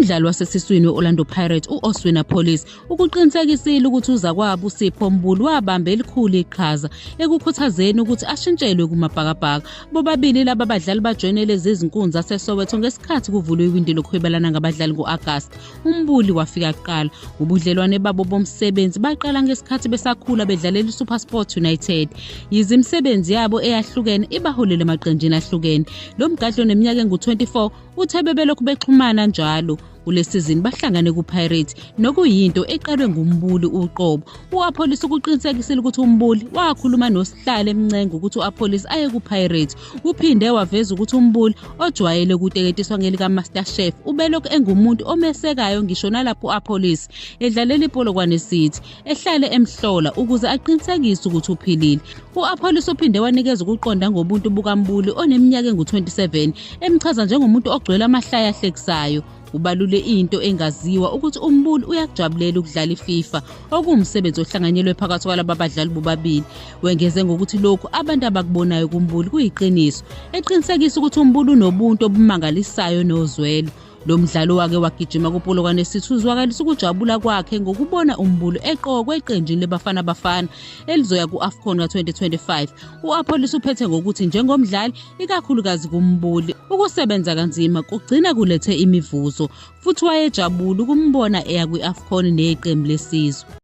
Umdlali wasesiswini we-Orlando Pirates u-Oswin Appollis ukuqinisekisile ukuthi uzakwabo uSipho Mbuli wabamba elikhulu iqhaza ekukhuthazeni ukuthi ashintshelwe kumaBhakabhaka. Bobabili laba badlali bajoyine lezi zinkunzi zaseSoweto ngesikhathi kuvulwe iwindi lokuhwebelana ngabadlali ngo-Agasti. UMbuli wafika kuqala. Ubudlelwane babo bomsebenzi baqala ngesikhathi besakhula bedlalela iSuperSport United. Yize imisebenzi yabo eyahlukene ibaholele emaqenjini ahlukene. Lo mgadli oneminyaka engu-24 uthe bebelokhu bexhumana njalo. Kule sizini bahlangane kuPirates nokuyinto eqalwe nguMbuli uqobo. U-Appollis ukuqinisekisile ukuthi uMbuli wakhuluma nosihlalo emncenga ukuthi u-Appollis aye kuPirates. Uphinde waveza ukuthi uMbuli ojwayele ukuteketiswa ngelikaMasterChef ubelokhu engumuntu omesekayo ngisho nalapho u-Appollis edlalela iPolokwane City, ehlale emhlola ukuze aqinisekise ukuthi uphilile. U-Appollis uphinde wanikeza ukuqonda ngobuntu bukaMbuli oneminyaka engu-27, emchaza njengomuntu ogcwele amahlaya ahlekisayo. Ubalule into engaziwa ukuthi uMbuli uyakujabulela ukudlala iFIFA, okuwumsebenzi ohlanganyelwe phakathi kwalaba badlali bobabili. Wengeze ngokuthi lokhu abantu abakubonayo kuMbuli kuyiqiniso, eqinisekisa ukuthi uMbuli unobuntu obumangalisayo nozwelo. Lo mdlalo wake wagijima kuPolokwane City uzwakalisa ukujabula kwakhe ngokubona uMbulu eqokwe eqenjini leBafana Bafana elizoya ku-AFCON ka-2025. U-Appollis uphethe ngokuthi njengomdlali ikakhulukazi kuMbuli ukusebenza kanzima kugcina kulethe imivuzo futhi wayejabula ukumbona eya kwi-AFCON neqembu lesizwe.